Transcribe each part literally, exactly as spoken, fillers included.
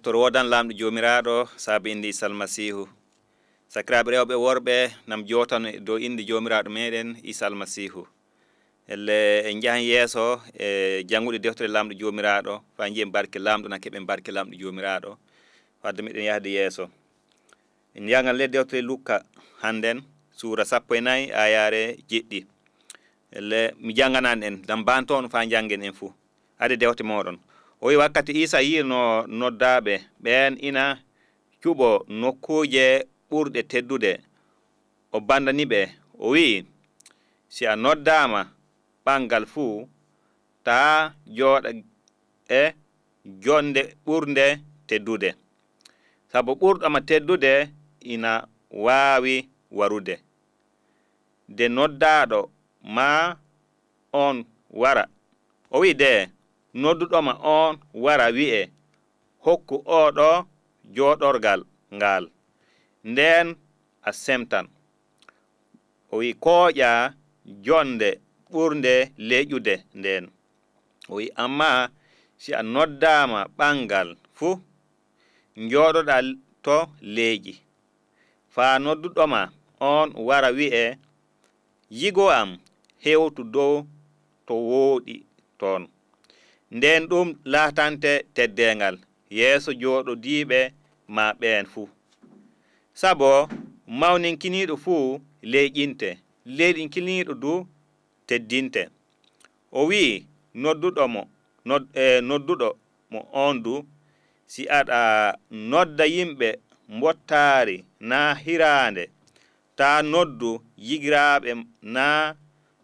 Yettooɗo woodan Laamɗo Joomiraaɗo, saabe innde Iisa Almasiihu. Sakiraaɓe rewɓe e worɓe, nam jootan e dow innde Joomiraaɗo meeɗen Iisa Almasiihu. Ellee en njahan yeeso e janngude deftere Laamɗo Joomiraaɗo, faa njiyen barke Laamɗo, na keɓen barke Laamɗo Joomiraaɗo, fadde meɗen yahde yeeso. En njahan nder deftere Lukka hannden, suura sappo e nayi, aayaare jeɗɗi. Ellee mi jannganan en, ngam baanto on faa njanngen en fuu. Ade dewte mooɗon. O wi'i, wakkati Iisa yi'unoo noddaaɓe ɓeen ina cuɓoo nokkuuje ɓurɗe teddude, o banndani ɓe, o wi'i, si a noddaama ɓanngal fuu, taa jooɗa e jonnde ɓurnde teddude. Sabo ɓurɗo ma teddude ina waawi warude. De noddaaɗo ma oon wara. O wi'i de, nodduɗo ma oon wara wi'ee, hokku oo ɗoo jooɗorgal ngaal. Ndeen a semtan. O wi'i, kooƴaa jonnde ɓurnde leeƴude ndeen. O wi'i, ammaa si a noddaama ɓanngal fu, njooɗoɗaa to leeƴi. Faa nodduɗo ma oon wara wi'ee, yigo am hewtu dow to wooɗi toon. Ndeen ɗum laatante teddeengal yeeso jooɗodiiɓe ma ɓeen fuu. Sabo mawninkiniiɗo fuu leeƴinte, leeƴinkiniiɗo du teddinte. O wi'i nodduɗo mo, nod-, e, nodduɗo mo oon du, si aɗa nodda yimɓe mbottaari naa hiraande, taa noddu yigiraaɓe naa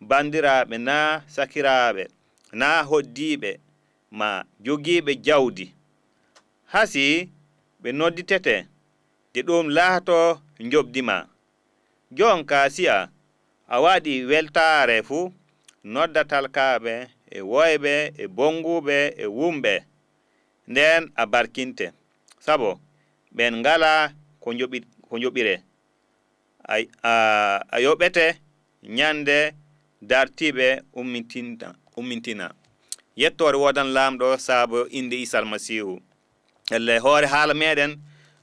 banndiraaɓe naa sakiraaɓe naa hoɗdiiɓe ma jogiiɓe jawdi. Hasii ɓe nodditete, de ɗum laatoo njoɓdi ma. Joon kaa si a, a waɗii weltaare fu, nodda talkaaɓe e woyɓe e bonnguuɓe e wumɓe. Ndeen a barkinte, sabo ɓeen ngalaa ko njoɓi-, ko njoɓiree. A, a, a yoɓete ñande dartiiɓe ummintinta-, ummintina. Yettoore woodan Laamɗo saabo innde Iisa Almasiihu. Ellee hoore haala meeɗen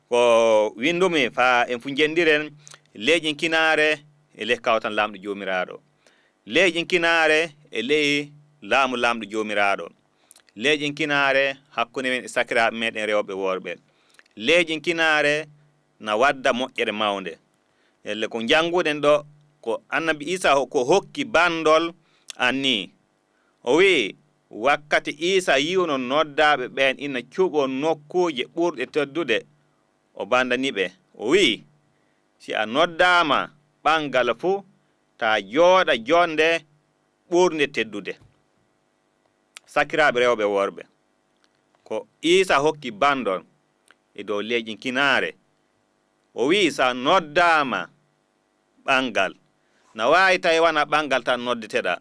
ko winndumi faa en fuu njenndiren leeƴinkinaare e ley kawtal Laamɗo Joomiraaɗo. Leeƴinkinaare e ley laamu Laamɗo Joomiraaɗo. Leeƴinkinaare hakkunde men e sakiraaɓe meeɗen rewɓe e worɓe. Leeƴinkinaare na wadda moƴƴere mawnde. Ellee ko njannguɗen ɗo, ko Annabi Iisa ho-, ko hokki banndol an nii. O wi'i, wakkati Iisa yi'unoo noddaaɓe ɓeen ina cuɓoo nokkuuje ɓurɗe teddude, o banndani ɓe. O wi'i, si a noddaama ɓanngal fu, taa jooɗa jonnde ɓurnde teddude. Sakiraaɓe rewɓe e worɓe, ko Iisa hokki banndol e dow leeƴinkinaare. O wi'i, so a noddaama ɓanngal, na waawi tawi wanaa ɓanngal tan noddeteɗaa.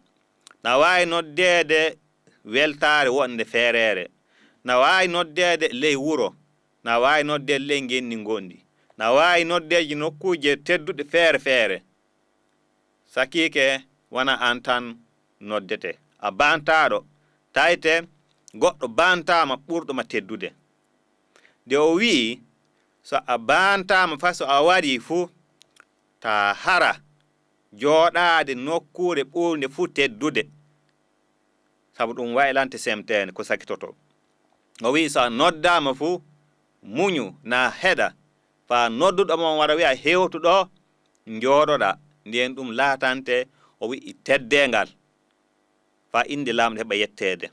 Na waawi noddeede weltaare wonde feereere. Na waawi noddeede ley wuro. Na waawi noddeede ley ngenndi ngonndi. Na waawi noddeede nokkuuje tedduɗe feere feere. Sakiike, wanaa aan tan noddete. A bantaaɗo, tawte goɗɗo bantaama ɓurɗo ma teddude. De o wi'i, so a bantaama faa so a warii fu, taa hara jooɗaade nokkuure ɓurnde fuu teddude. Sabu ɗum waylante semteende ko sakitotoo. O wi'i, so a noddaama fu, muñu, naa heɗa, faa nodduɗo ma on wara wi'a, hewtu ɗo, njooɗoɗaa, ndeen ɗum laatante, o wi'i, teddeengal, faa innde Laamɗo heɓa yetteede.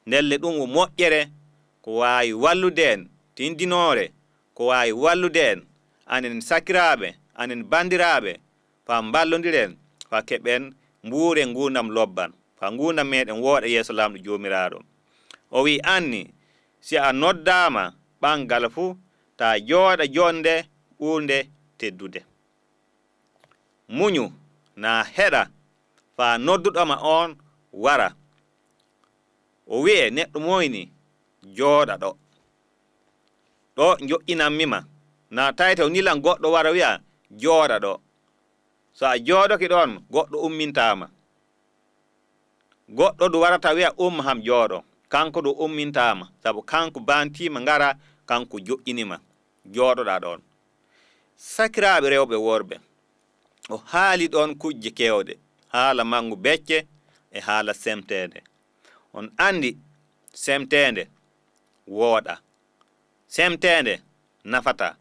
Ndelle ɗum wo moƴƴere, ko waawi wallude en, tindinoore, ko waawi wallude en, anen sakiraaɓe, anen banndiraaɓe, faa mballondiren, faa keɓen mbuuren nguurndam lobban, faa nguurndam meeɗen wooɗa yeeso Laamɗo Joomiraaɗo. O wi'i, anni, si a noddaama ɓanngal fu, taa jooɗa jonnde ɓurnde teddude. Muñu, naa heɗa, faa nodduɗo ma oon wara. O wi'e, neɗɗo moyni, jooɗa ɗo. Ɗo njoƴƴinanmi ma. Naa tawte o nilan goɗɗo wara wi'a, jooɗa ɗo. So a jooɗoke ɗoon, goɗɗo ummintaa ma. Goɗɗo du warata wi'a, umma ham jooɗo. Kanko du ummintaa ma. Sabu kanko bantii ma ngara kanko joƴƴini ma, jooɗoɗaa ɗoon. Sakiraaɓe rewɓe worɓe, o haali ɗoon kujje keewɗe, haala manngu becce e haala semteende. On anndi semteende wooɗaa, semteende nafataa,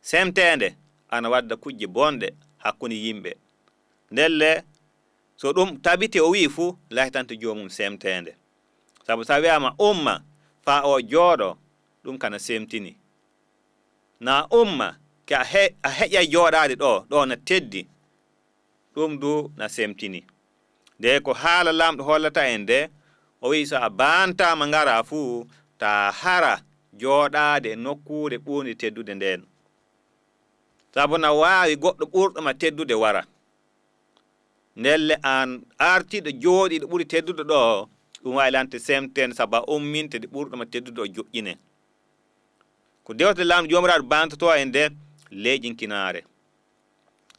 semteende ana wadda kujje bonɗe hakkunde yimɓe. Ndelle, so ɗum tabiti o wi'i fuu, laytante joomum semteende. Sabu so a wi'aama umma faa o jooɗo, ɗum kana semtini. Na umma ke a he-, a heƴay jooɗaade ɗo, ɗo na teddi, ɗum du na semtini. Nde ko haala Laamɗo hollata en de, o wi'i so a baantaama ngaraa fuu, taa hara jooɗaade e nokkuure ɓurnde teddude ndeen. Sabu na waawi goɗɗo ɓurɗo ma teddude wara. Ndelle aan artiiɗo jooɗiiɗo ɓuri teddude ɗo, ɗum waylante semteende sabu a umminte de ɓurɗo ma teddude o joƴƴine. Ko dewte Laamɗo Joomiraaɗo bantotoo en de leeƴinkinaare.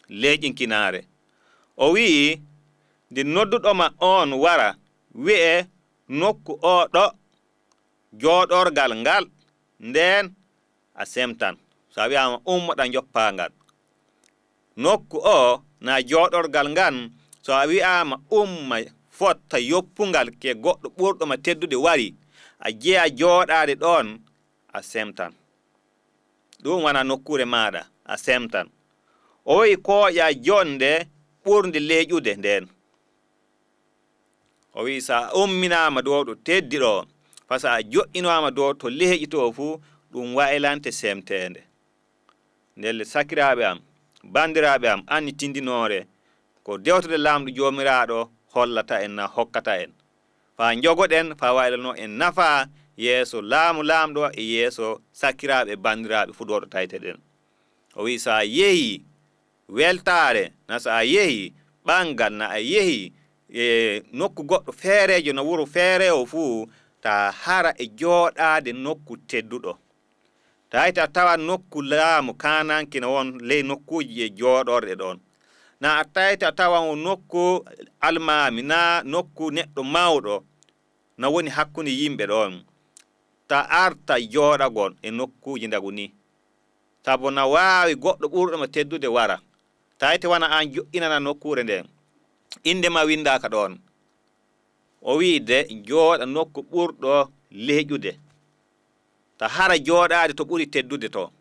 Leeƴinkinaare. O wi'i, nde nodduɗo ma oon wara, wi'e nokku oo ɗo jooɗorgal ngal, ndeen a semtan. So a wi'aama ummoɗa njoppaa ngal. Nokku oo na jooɗorgal ngal, so a wi'aama umma fotta yoppungal ke goɗɗo ɓurɗo ma teddude wari, a jeya jooɗaade ɗoon, a semtan. Ɗum wona nokkuure maaɗa, a semtan. O wi'i kooƴa jonnde ɓurnde leeƴude ndeen. O wi'i so a umminaama dow ɗo teddi ɗo, faa so a joƴƴinoama dow to leeƴi to fuu, ɗum waylante semteende. Ndelle sakiraaɓe am, banndiraaɓe am, anni tindinoore, ko dewtude Laamɗo Joomiraaɗo hollata en na hokkata en. Faa njogoɗen, faa waylano en nafaa yeeso laamu Laamɗo e yeeso sakiraaɓe e banndiraaɓe fuu ɗo ɗo tawteɗen. O wi'i so a yehii weltaare, na so a yehii ɓanngal, na a yehii e nokku goɗɗo feereejo, na wuro feereewo fuu, taa hara e jooɗaade nokku tedduɗo. Taayte a tawan nokku laamu kaananke na won ley nokkuuji e jooɗorɗe ɗoon. Na a taayte a tawan nokku almaami, na nokku neɗɗo mawɗo na woni hakkunde yimɓe ɗoon. Ta arta jooɗagol e nokkuuji ndagu nii. Sabu na waawi goɗɗo ɓurɗo ma teddude wara. Taayte wona aan joƴƴinana nokkuure ndeen. Innde ma winndaaka ɗoon. O wi'i de jooɗa nokku ɓurɗo leeƴude. Ta hara jooɗaade to ɓuri teddude to.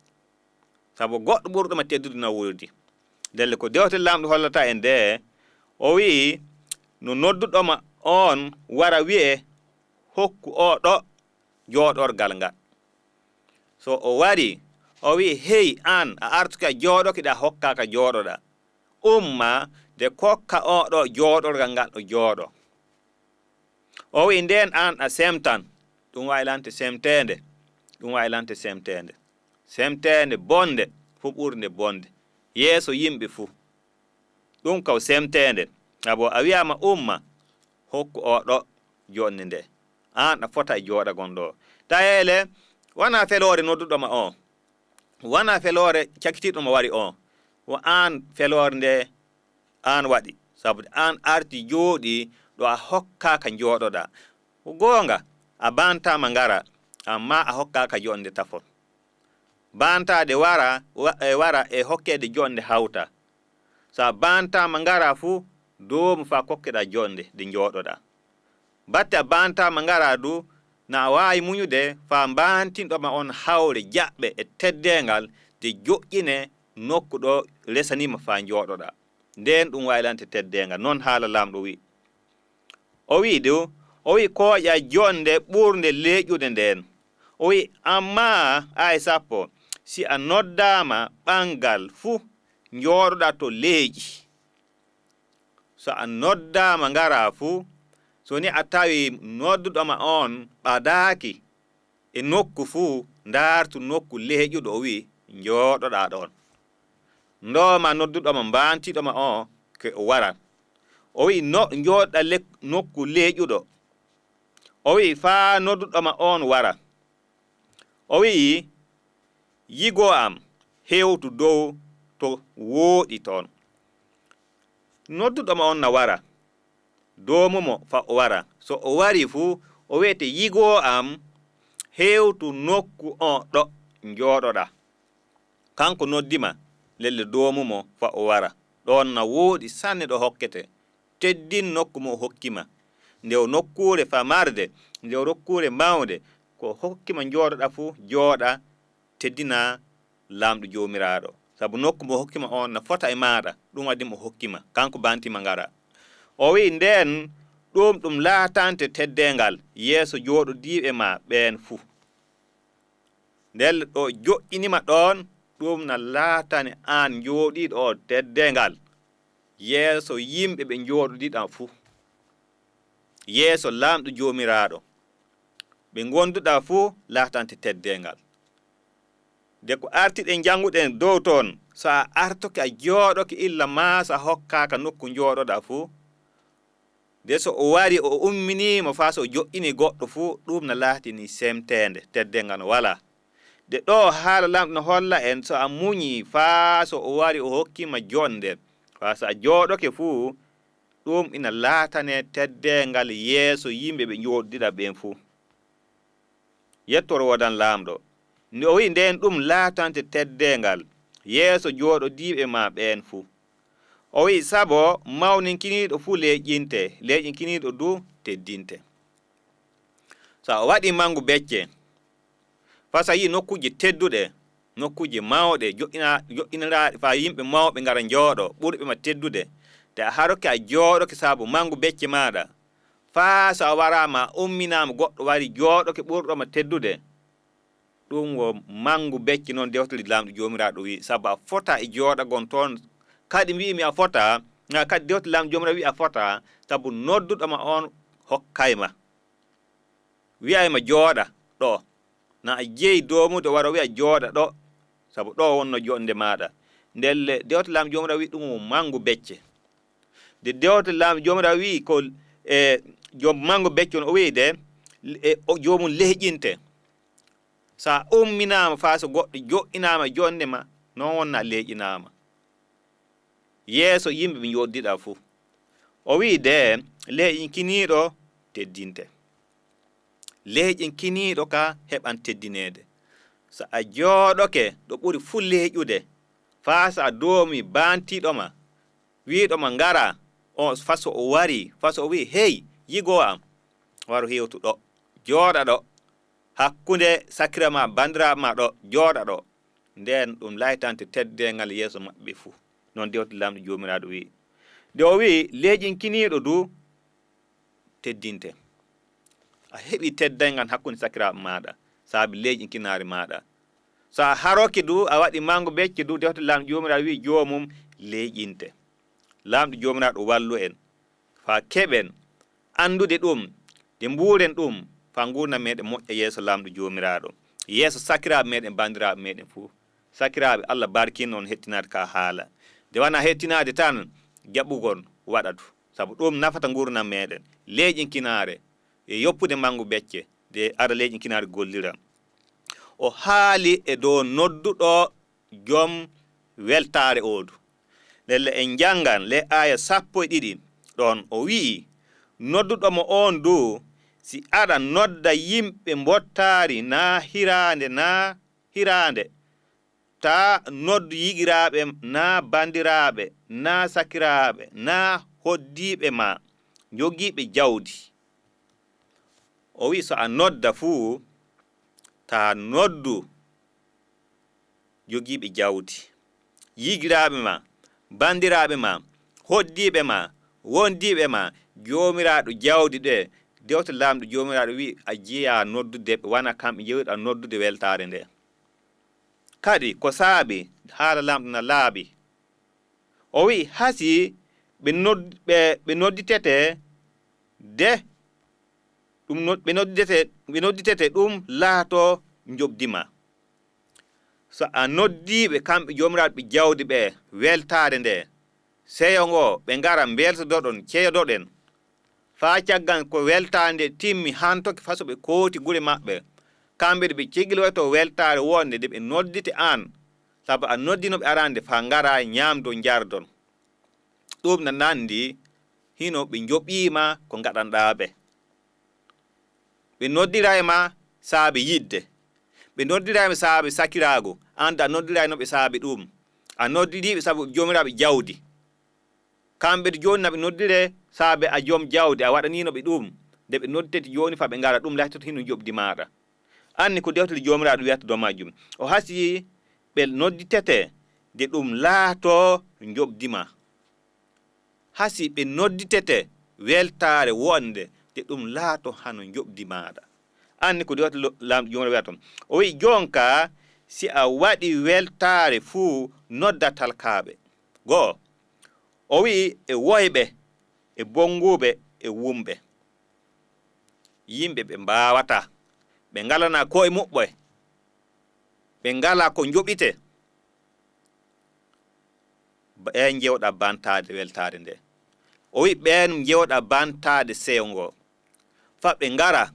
Sabu goɗɗo ɓurɗo ma teddude na woodi. Ndelle ko dewte Laamɗo hollata en de, o wi'i no nodduɗo ma oon wara wi'e hokku oo ɗo jooɗorgal ngal. So o wari, o wi'i, hey, aan a artuki a jooɗoki ɗa hokkaa ka jooɗoɗaa. Umma de kokka oo ɗo jooɗorgal ngal o jooɗo. O wi'i ndeen aan a semtan. Ɗum waylante semteende. Ɗum waylante semteende. Semteende bonde fuu ɓurnde bonde. Yeeso yimɓe fuu. Ɗum kaw semteende. Abo a wi'aama umma, hokku oo ɗo jooɗnde nde. Aan a fota e jooɗagol ɗo. Tayeele, wona feloore nodduɗo ma o. Wona feloore cakitiiɗo ma wari o. Wo aan feloore nde aan waɗi. Sabu aan arti jooɗi ɗo a hokkaaka njooɗoɗaa. Ko goonga, a bantaama ngara, amma a hokkaaka jooɗnde tafon. Bantaade wara, wa-, e wara e hokkeede jooɗnde hawta. So a bantaama ngara fuu, doomu faa kokkeɗaa jooɗnde de njooɗoɗaa. Batte a bantaama ngara du, na a waawi muñude faa mbantinɗo ma on hawre jaɓɓe e teddeengal de joƴƴine nokku ɗo resanii ma faa njooɗoɗaa. Ndeen ɗum waylante teddeengal. Noon haala Laamɗo wi'i. O wi'i du, o wi'i kooƴa jooɗnde ɓurnde leeƴude ndeen. O wi'i, ammaa aaya sappo, si a noddaama ɓanngal fuu, njooɗoɗaa to leeƴi. So a noddaama ngaraa fuu, so ni a tawi nodduɗo ma oon ɓadaaki e nokku fuu, ndaartu nokku leeƴuɗo, o wi'i, njooɗoɗaa ɗoon. Ndooma nodduɗo ma, mbaantiiɗo ma oo, ke o waran. O wi'i, no, njooɗoɗaa le-, nokku leeƴuɗo. O wi'i, faa nodduɗo ma oon wara. O wi'i, yigoo am hewtu dow to wooɗi toon. Nodduɗo ma oon na wara. Doomu mo faa o wara. So o warii fuu, o wi'ete, yigoo am hewtu nokku oo ɗo. njooɗoɗaa. Kanko noddi ma, lelle doomu mo, fa o wara. Ɗoon na wooɗi sanne ɗo hokkete. Teddin nokku mo o hokki ma. Nde o nokkuure famarde, nde o nokkuure mawnde, ko o hokki ma njooɗoɗaa fuu, jooɗaa, teddinaa Laamɗo Joomiraaɗo. Sabu nokku mo o hokki ma oon na fota e maaɗa, ɗum addi mo o hokki ma, kanko banti ma ngara. O wi'i, ndeen ɗum, ɗum laatante teddeengal yeeso jooɗodiiɓe ma ɓeen fuu. Ndelle ɗo joƴƴini ma ɗoon, ɗum na laatane aan jooɗiiɗo o teddeengal yeeso yimɓe ɓe njooɗodiɗaa fuu, yeeso Laamɗo Joomiraaɗo. Ɓe ngonduɗaa fuu laatante teddeengal. De ko arti ɗen njannguɗen dow toon, so a artoke a jooɗoke illa maa so a hokkaaka nokku njooɗoɗaa fuu, de so o wari o umminii ma faa so o joƴƴinii goɗɗo fuu, ɗum na laatini semteende, teddeengal no walaa. De ɗo haala Laamɗo no holla en, so a muñii faa so o wari o hokki ma joɗnde, faa so a jooɗoke fuu, ɗum ina laatane teddeengal yeeso yimɓe ɓe njooɗodiɗaa ɓeen fuu. Yettoro wodan Laamɗo. Nde o wi'i ndeen ɗum laatante teddeengal yeeso jooɗodiiɓe ma ɓeen fuu. O wi'i sabo mawninkiniiɗo fuu leeƴinte, leeƴinkiniiɗo du teddinte. So a waɗii manngu becce, faa so a yi'i nokkuuje tedduɗe, nokkuuje mawɗe, joƴƴina-, joƴƴiniraaɗe faa yimɓe mawɓe ngara njooɗo, ɓurɓe ma teddude, de a haroke a jooɗoke saabu manngu becce maaɗa, faa so a waraama, a umminaama, goɗɗo wari jooɗoke ɓurɗo ma teddude, ɗum wo manngu becce noon dewte Laamɗo Joomiraaɗo wi'i, sabu a fotaa e jooɗagol toon. Kadi mbi'imi a fotaa, na kadi dewte Laamɗo Joomiraaɗo wi'i a fotaa, sabu nodduɗo ma oon hokkay ma. Wi'ay ma jooɗa ɗo. Na a jeyi doomude wara wi'a jooɗa ɗo, sabu ɗo wonno joɗnde maaɗa. Ndelle dewte Laamɗo Joomiraaɗo wi'i ɗum wo manngu becce. De dewte Laamɗo Joomiraaɗo wi'i ko, e, joom manngu becce on o wi'i de, e, o joomum leeƴinte. So a umminaama faa so goɗɗo joƴƴinaama joɗnde ma, noon wonna a leeƴinaama. Yeeso yimɓe ɓe njooɗodiɗaa fuu. O wi'i de, leeƴinkiniiɗo teddinte. Leeƴinkiniiɗo ka heɓan teddineede. So a jooɗoke ɗo ɓuri fuu leeƴude, faa so a doomi baantiiɗo ma, wi'uɗo ma ngara, o faa so o wari, faa so o wi'i, hey, yigoo am, waro hewtu ɗo, jooɗa ɗo, hakkunde sakiraaɓe ma, banndiraaɓe ma ɗo, jooɗa ɗo. Ndeen ɗum laytante teddeengal yeeso maɓɓe fuu. Noon dewte Laamɗo Joomiraaɗo wi'i. Nde o wi'i, leeƴinkiniiɗo du teddinte. A heɓii teddeengal hakkunde sakiraaɓe maaɗa, saabe leeƴinkinaare maaɗa. So a haroke du, a waɗi manngu becce du, dewte Laamɗo Joomiraaɗo wi'i joomum leeƴinte. Laamɗo Joomiraaɗo wallu en, faa keɓen anndude ɗum, de mbuuren ɗum, faa nguurndam meeɗen moƴƴa yeeso Laamɗo Joomiraaɗo, yeeso sakiraaɓe meeɗen, banndiraaɓe meeɗen fuu. Sakiraaɓe, Allah barkiɗin on hettinaade ka haala. Nde wanaa hettinaade tan, jaɓugol waɗa du. Sabu ɗum nafata nguurndam meeɗen. Leeƴinkinaare e yoppude manngu becce, de ara leeƴinkinaare gollira. O haali e dow nodduɗo joom weltaare oo du. Ndelle en njanngan le aaya sappo e ɗiɗi ɗoon o wi'i, nodduɗo mo oon du, si aɗa nodda yimɓe mbottaari naa hiraande naa hiraande, taa noddu yigiraaɓe naa banndiraaɓe naa sakiraaɓe naa hoɗdiiɓe ma jogiiɓe jawdi. O wi'i so a nodda fuu, taa noddu jogiiɓe jawdi, yigiraaɓe ma, banndiraaɓe ma, hoɗdiiɓe ma, wondiiɓe ma, joomiraaɗo jawdi ɗe, dewte Laamɗo Joomiraaɗo wi'i a jeyaa noddude ɓe, wona kamɓe njeyi-ɗaa noddude weltaare nde. Kadi ko saabi haala Laamɗo na laaɓi. O wi'i, hasii ɓe nod-, ɓe, ɓe nodditete de ɗum no-, ɓe nodditete, ɓe nodditete ɗum laatoo njoɓdi ma. So a noddii ɓe kamɓe joomiraaɓe jawdi ɓe weltaare nde, seyo ngo, ɓe ngara mbeltodoɗon, ceyodoɗen. Faa caggal ko weltaare nde timmi hantoke faa so ɓe kooti gure maɓɓe, kamɓe de ɓe cegiloyto weltaare wonde nde ɓe noddite aan, sabu a noddino ɓe arande faa ngara nyaamdon njardon. Ɗum na nandi hino ɓe njoɓii ma ko ngaɗanɗaa ɓe. Ɓe noddira e ma saabe yidde. Ɓe noddiraama saabe sakiraagu, aan du a noddiraano ɓe saabe ɗuum. A noddirii ɓe sabu joomiraaɓe jawdi. Kamɓe du jooni na ɓe noddiree saabe a joom jawdi, a waɗaniino ɓe ɗuum. Nde ɓe nodditete jooni faa ɓe ngara, ɗum laytoto hino njoɓdi maaɗa. Anni ko dewtere Joomiraaɗo wi'ata dow majjum. O hasii ɓe nodditete de ɗum laatoo njoɓdi maa. Hasii ɓe nodditete weltaare wonde de ɗum laatoo hano njoɓdi maaɗa. Anni ko dewtere lo-, Laamɗo Joomiraaɗo wi'ata. O wi'i, jonka si a waɗi weltaare fuu, nodda talkaaɓe. Go'o. O wi'i, e woyɓe, e bonnguuɓe, e wumɓe. Yimɓe ɓe mbaawataa, ɓe ngalanaa ko'e muɓɓe, ɓe ngalaa ko njoɓitee, ɓeen njewɗaa bantaade weltaare nde. O wi'i, ɓeen njewɗaa bantaade seyo ngo. Faa ɓe ngara,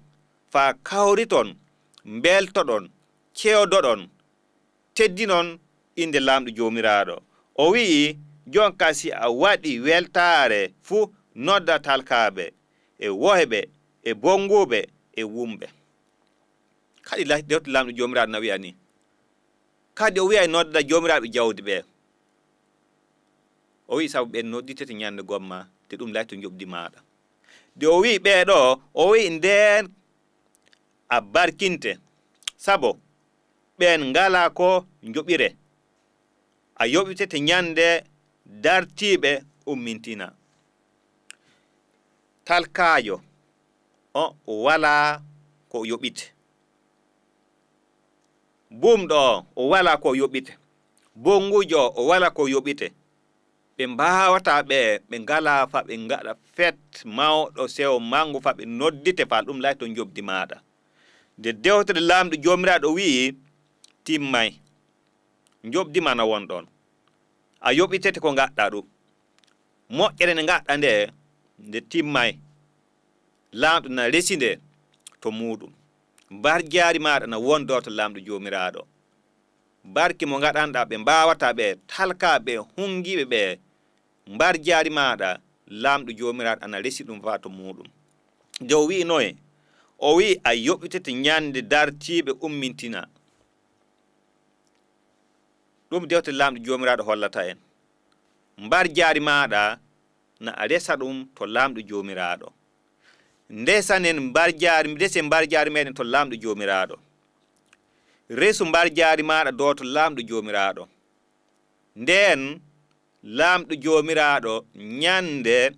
faa kawriton, mbeltoɗon, cewdoɗon, teddinon innde Laamɗo Joomiraaɗo. O wi'i, jonka si a waɗi weltaare fu, nodda talkaaɓe, e woyɓe, e bonnguuɓe, e wumɓe. Kadi la-, dewte Laamɗo Joomiraaɗo na wi'a ni. Kadi o wi'ay nodda joomiraaɓe jawdi ɓe. O wi'i, sabu ɓe nodditete ñande gomma, de ɗum layto njoɓdi maaɗa. De o wi'i ɓee ɗoo, o wi'i ndeen a barkinte, sabo ɓeen ngalaa ko njoɓire. A yoɓitete ñande dartiiɓe ummintina. Talkaajo, o walaa ko yoɓite. Bumɗo o, o walaa ko yoɓite. Bonnguujo o, o walaa ko yoɓite. Ɓe mbaawataa ɓe, ɓe ngalaa faa ɓe ngaɗa fet mawɗo sewo manngu faa ɓe noddite faa ɗum layto njoɓdi maaɗa. Nde dewtere Laamɗo Joomiraaɗo wi'i, timmay. Njoɓdi maa na won ɗoon. A yoɓitete ko ngaɗɗaa ɗum. Moƴƴere nde ngaɗɗaa nde, nde timmay. Laamɗo na resi nde to muuɗum. Mbarjaari maaɗa na won ɗo to Laamɗo Joomiraaɗo. Barki mo ngaɗanɗaa ɓe mbaawataa ɓe, talkaaɓe, hunngiiɓe ɓe, mbarjaari maaɗa, Laamɗo Joomiraaɗo ana resi ɗum faa to muuɗum. Nde o wi'i noye? O wi'i, a yoɓitete ñande dartiiɓe ummintina. Ɗum dewte Laamɗo Joomiraaɗo hollata en. Mbarjaari maaɗa na a resa ɗum to Laamɗo Joomiraaɗo. Ndesanen mbarjaari, ndesen mbarjaari meeɗen to Laamɗo Joomiraaɗo. Resu mbarjaari maaɗa ɗo to Laamɗo Joomiraaɗo. Ndeen Laamɗo Joomiraaɗo ñande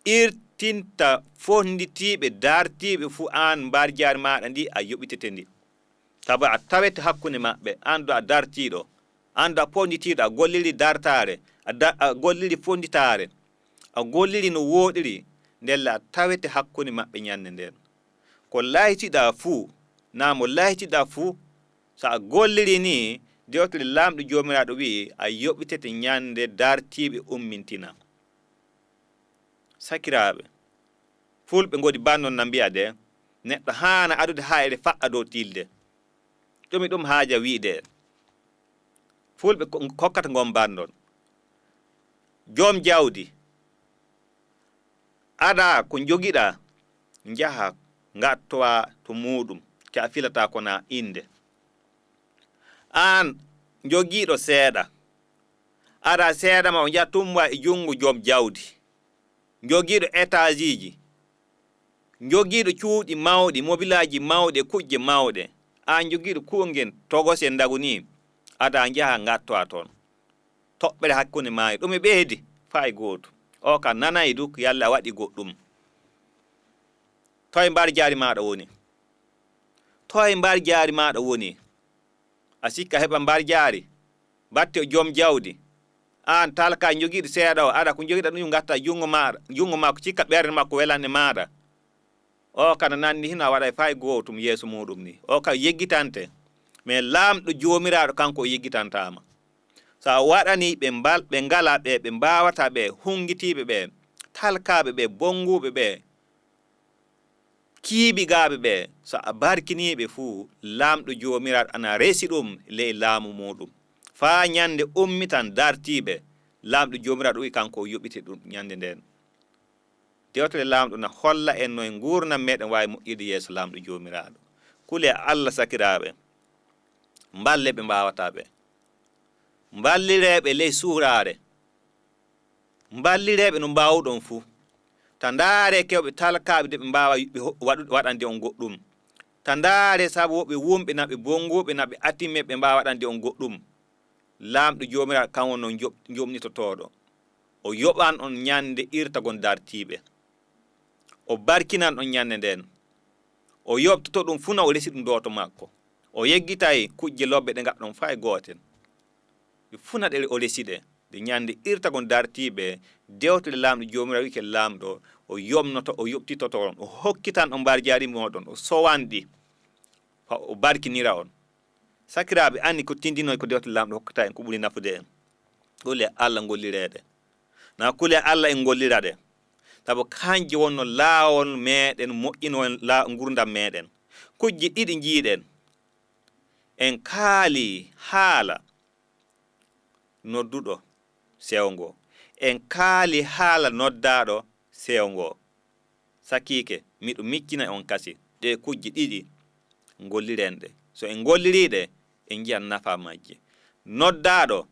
irtinta fonnditiiɓe, dartiiɓe fuu aan mbarjaari maaɗa ndi a yoɓitete ndi. Sabu a tawete hakkunde maɓɓe, aan du a dartiiɗo, aan du a fonnditiiɗo, a golliri dartaare, a da-, a golliri fonnditaare, a golliri no wooɗiri, ndelle a tawete hakkunde maɓɓe ñande ndeen. Ko laytiɗaa fuu, naa mo laytiɗaa fuu, so a golliri ni, dewtere Laamɗo Joomiraaɗo wi'i, a yoɓitete ñande dartiiɓe ummintina. Sakiraaɓe, Fulɓe ngoodi banndon na mbi'a de, neɗɗo haana adude haayre fa'a dow tilde. Ɗum e ɗum haaja wi'de. Fulɓe ko-, kokkata ngon banndon. Joom jawdi, adaa ko njogiɗaa, njaha ngattowa to muuɗum, ke a filataa ko na innde. Aan jogiiɗo seeɗa, adaa seeɗa ma o njaha tummbaa e junngo joom jawdi. Jogiiɗo etaasiiji, jogiiɗo cuuɗi mawɗi, mobilaaji mawɗi e kujje mawɗe, aan jogiiɗo kuungel togosel ndagu ni, adaa njaha ngattowa toon. Toɓɓere hakkunde maa e ɗum e ɓeydi, faa e gootum. O ka nanay du, yalla a waɗi goɗɗum. Toye mbarjaari maaɗa woni? Toye mbarjaari maaɗa woni? A sikka heɓa mbarjaari, batte o joom jawdi. Aan talka jogiiɗo seeɗa o, aɗa ko jogiɗa ɗum ngatta junngo maaɗa, junngo maa ko cikka ɓernde makko welanɗe maaɗa. O kana nanndi hino a waɗay fay gootum yeeso muuɗum ni. O ka yeggitante. Mais Laamɗo Joomiraaɗo kanko o yeggitantaama. So a waɗanii ɓe mbal-, ɓe ngalaa ɓe, ɓe mbaawataa ɓe, hunngitiiɓe ɓe, talkaaɓe ɓe, bonnguuɓe ɓe, kiibigaaɓe ɓe, so a barkinii ɓe fuu, Laamɗo Joomiraaɗo ana resi ɗum ley laamu muuɗum. Faa ñande ummitan dartiiɓe, Laamɗo Joomiraaɗo wi'i kanko o yoɓiti ɗum ñande ndeen. Dewtere Laamɗo na holla en no e nguurndam meeɗen waawi moƴƴirde yeeso Laamɗo Joomiraaɗo. Kulee Allah sakiraaɓe. Mballe ɓe mbaawataa ɓe. Mballiree ɓe ley suuraare. Mballiree ɓe no mbaawuɗon fuu. Ta ndaaree kewɓe talkaaɓe de ɓe mbaawa ɓe ho-, waɗu-, waɗande on goɗɗum. Ta ndaaree sabu woɓɓe wumɓe na ɓe bonnguuɓe na ɓe atimɓe ɓe mbaawa waɗande on goɗɗum. Laamɗo Joomiraaɗo kan woni no joɓ-, joɓnitotooɗo. O yoɓan on nyannde irtagon dartiiɓe. O barkinan on nyannde ndeen. O yoɓtoto ɗum fuu na o resi ɗum ɗo to makko. O yeggitay kujje lobbe ɗe ngaɗɗon faa e gootel. Ɗe fuu na ɗe o resi ɗe. Nde nyannde irtagon dartiiɓe, dewtere Laamɗo Joomiraaɗo wi'ike Laamɗo, o yoɓnoto, o yoɓtitoto on, o hokkitan on mbarjaari mooɗon, o sowan ɗi, faa o barkinira on. Sakiraaɓe, anni ko tindinoy ko dewtere Laamɗo hokkata en ko ɓuri nafude en. Kule Alla ngollireede. Na kule Alla en ngollira ɗe. Sabu kanje wonno laawol meeɗen moƴƴinol la-, ngurdam meeɗen. Kujje ɗiɗi njiiɗen. En kaali haala nodduɗo sewngo. En kaali haala noddaaɗo sewngo. Sakiike, miɗo miccina on kasi, ɗee kujje ɗiɗi ngolliren ɗe. So en ngollirii ɗe, en njiyan nafaa majje. Noddaaɗo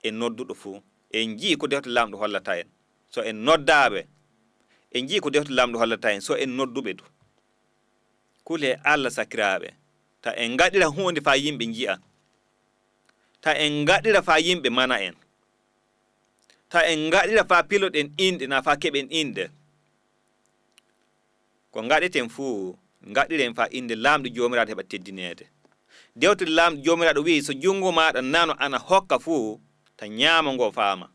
e nodduɗo fuu, en njii ko dewte Laamɗo hollata en. So en noddaaɓe, en njii ko dewte Laamɗo hollata en, so en nodduɓe du. Kule Alla sakiraaɓe, ta en ngaɗira huunde faa yimɓe nji'a. Ta en ngaɗira faa yimɓe mana en. Ta en ngaɗira faa piloɗen inɗe, naa faa keɓen inɗe. Ko ngaɗeten fuu, ngaɗiren faa innde Laamɗo Joomiraaɗo heɓa teddineede. Dewtere Laamɗo Joomiraaɗo wi'i, so junngo maaɗa nano ana hokka fuu, ta nyaamo ngo faama.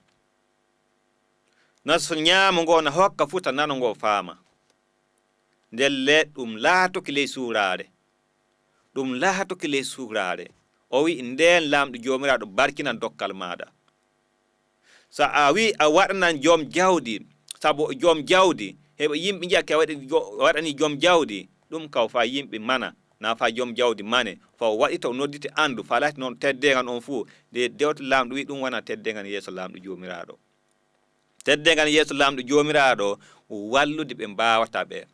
Na so nyaamo ngo na hokka fuu, ta nano ngo faama. Ndelle ɗum laatoki ley suuraare. Ɗum laatoki ley suuraare. O wi'i, ndeen Laamɗo Joomiraaɗo barkinan dokkal maaɗa. So a wi'i a waɗanan joom jawdi, sabu o joom jawdi, heɓa yimɓe nji'a ke waɗi jo-, waɗani joom jawdi, ɗum kaw faa yimɓe mana, naa faa joom jawdi mane, faa o waɗita o noddite anndu, faa laati noon teddeengal on fuu, de dewte Laamɗo wi'i ɗum wona teddeengal yeeso Laamɗo Joomiraaɗo. Teddeengal yeeso Laamɗo Joomiraaɗo, wallude ɓe mbaawataa ɓe.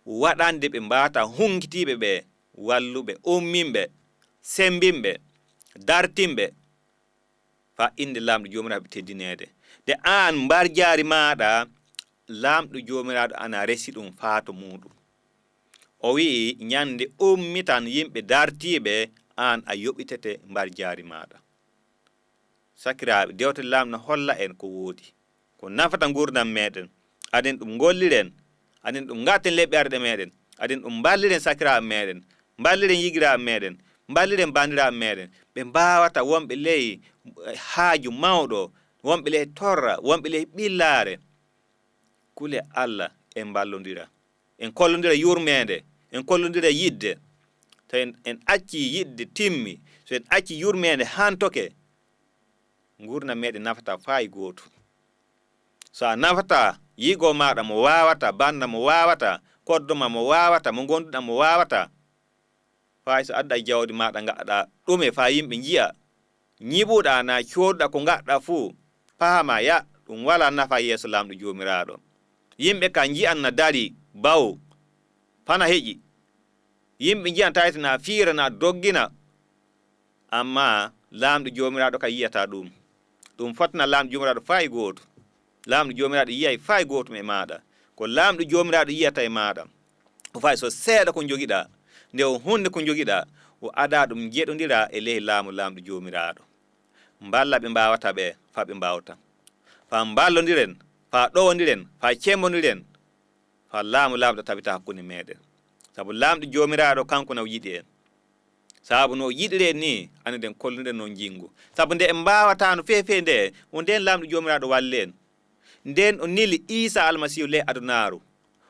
Waɗande ɓe mbaawataa hunkitiiɓe ɓe, walluɓe, umminɓe, sembinɓe, dartinɓe, faa innde Laamɗo Joomiraaɗo teddineede. De aan mbarjaari maaɗa, Laamɗo Joomiraaɗo ana resi ɗum faa to muuɗum. O wi'i, nyannde ummitan yimɓe dartiiɓe, aan a yoɓitete mbarjaari maaɗa. Sakiraaɓe, dewte Laamɗo no holla en ko woodi, ko nafata nguurndam meeɗen. Aden ɗum ngolliren, aden ɗum ngatten ley ɓerɗe meeɗen, aden ɗum mballiren sakiraaɓe meeɗen, mballiren yigiraaɓe meeɗen, mballiren banndiraaɓe meeɗen, ɓe mbaawata wonɓe ley haaju mawɗo, wonɓe ley torra, wonɓe ley ɓillaare. Kule Alla, en mballondira. En kollondira yurmeende, en kollondira yiɗde. So en, en acci yiɗde timmi, so en acci yurmeende hantoke, nguurndam meeɗen nafataa faa e gooto. So a nafataa, yigo maaɗa mo waawataa, bannda mo waawataa, koddo ma mo waawataa, mo ngonduɗaa mo waawataa, faa so adda jawdi maaɗa ngaɗɗaa ɗume faa yimɓe nji'a, ñiɓuɗaa naa cooduɗaa ko ngaɗɗaa fuu, paamaa ya ɗum walaa nafa yeeso Laamɗo Joomiraaɗo. Yimɓe ka nji'an na darii bawo, fana heƴi. Yimɓe nji'an tawete na fiira na doggina. Ammaa Laamɗo Joomiraaɗo ka yi'ataa ɗum. Ɗum fotna Laamɗo Joomiraaɗo faa e gooto. Laamɗo Joomiraaɗo yi'ay faa e gootum e maaɗa. Ko Laamɗo Joomiraaɗo yi'ata e maaɗa, o fay so seeɗa ko njogiɗaa, nde o hunnde ko njogiɗaa, o ada ɗum njeɗondira e ley laamu Laamɗo Joomiraaɗo. Mballa ɓe mbaawata ɓe, faa ɓe mbaawta. Faa mballondiren, faa ɗowondiren, faa cemmbondiren, faa laamu Laamɗo tabita hakkunde meeɗen. Sabu Laamɗo Joomiraaɗo, kanko na o yiɗi en. Sabu no o yiɗiri en nii, anen ɗen kolluɗen noon jinngu. Sabu nde en mbaawataano feefee nde, ko ndeen Laamɗo Joomiraaɗo walli en. Ndeen o neli Iisaa Almasiihu ley adunaaru,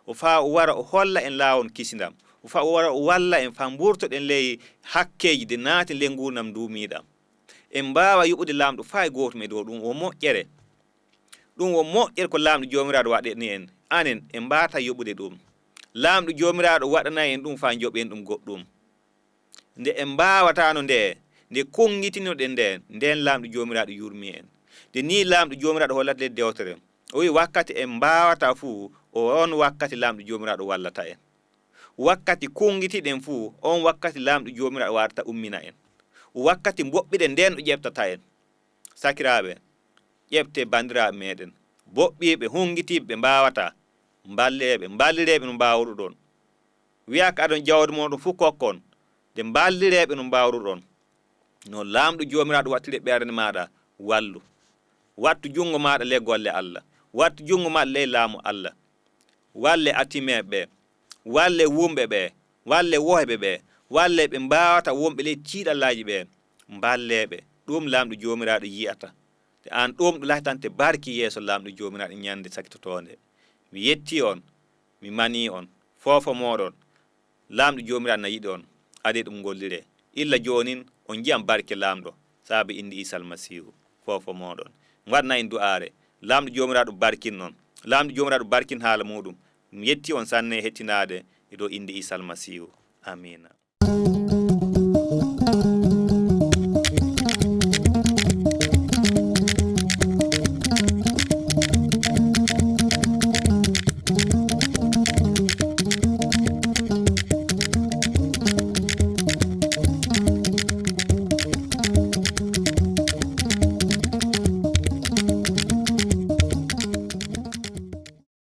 o faa o wara o holla en laawol kisindam, o faa o wara o walla en faa mburtoɗen ley hakkeeji de naaten ley nguurndam nduumiiɗam. En mbaawaa yoɓude Laamɗo faa e gootum e dow ɗum wo moƴƴere. Ɗum wo moƴƴere ko Laamɗo Joomiraaɗo waɗani en, anen en mbaawataa yoɓude ɗum. Laamɗo Joomiraaɗo waɗanay en ɗum faa njoɓen ɗum goɗɗum. Nde en mbaawataano nde, nde kunngitinoɗen nde, ndeen Laamɗo Joomiraaɗo yurmii en. Nde nii Laamɗo Joomiraaɗo hollata ley dewtere, o wi'i wakkati en mbaawataa fuu, o oon wakkati Laamɗo Joomiraaɗo wallata en. Wakkati kunngitiɗen fuu, oon wakkati Laamɗo Joomiraaɗo warata ummina en. wakkati mboɓɓiɗen ndeen o ƴeɓtata en. Sakiraaɓe, ƴeɓte banndiraaɓe meɗen boɓɓiiɓe, hunngitiiɓe, ɓe mbaawataa, mballee ɓe, mballilee ɓe no mbaawruɗon. Wiyaa ka aɗon jawdi mooɗon fof kokkon, de mballilee ɓe no mbaawruɗon. No Laamɗo Joomiraaɗo wattiri ɓernde maaɗa, wallu. Wattu junngo maaɗa ley golle Alla. Wattu junngo maaɗa ley laamu Alla. Walle atimeeɓe ɓe, walle wumɓe ɓe, walle wohɓe ɓe, walle ɓe mbaawata wonɓe ley tiiɗallaaji ɓe, mballee ɓe. Ɗum Laamɗo Joomiraaɗo yi'ata. Te aan ɗum ɗo latitante barki yeeso Laamɗo Joomiraaɗo ñande sakitotoonde. Mi yettii on, mi manii on, foofo mooɗon. Laamɗo Joomiraaɗo na yiɗi on, adee ɗum ngolliree. Illa joonin on njiyan barke Laamɗo, saabe innde Iisa Almasiihu, foofo mooɗon. Mi waɗana en du'aare. Laamɗo Joomiraaɗo barkin on. Laamɗo Joomiraaɗo barkin haala muuɗum. Mi yettii on sanne e hettinaade e dow innde Iisa Almasiihu. Amiina.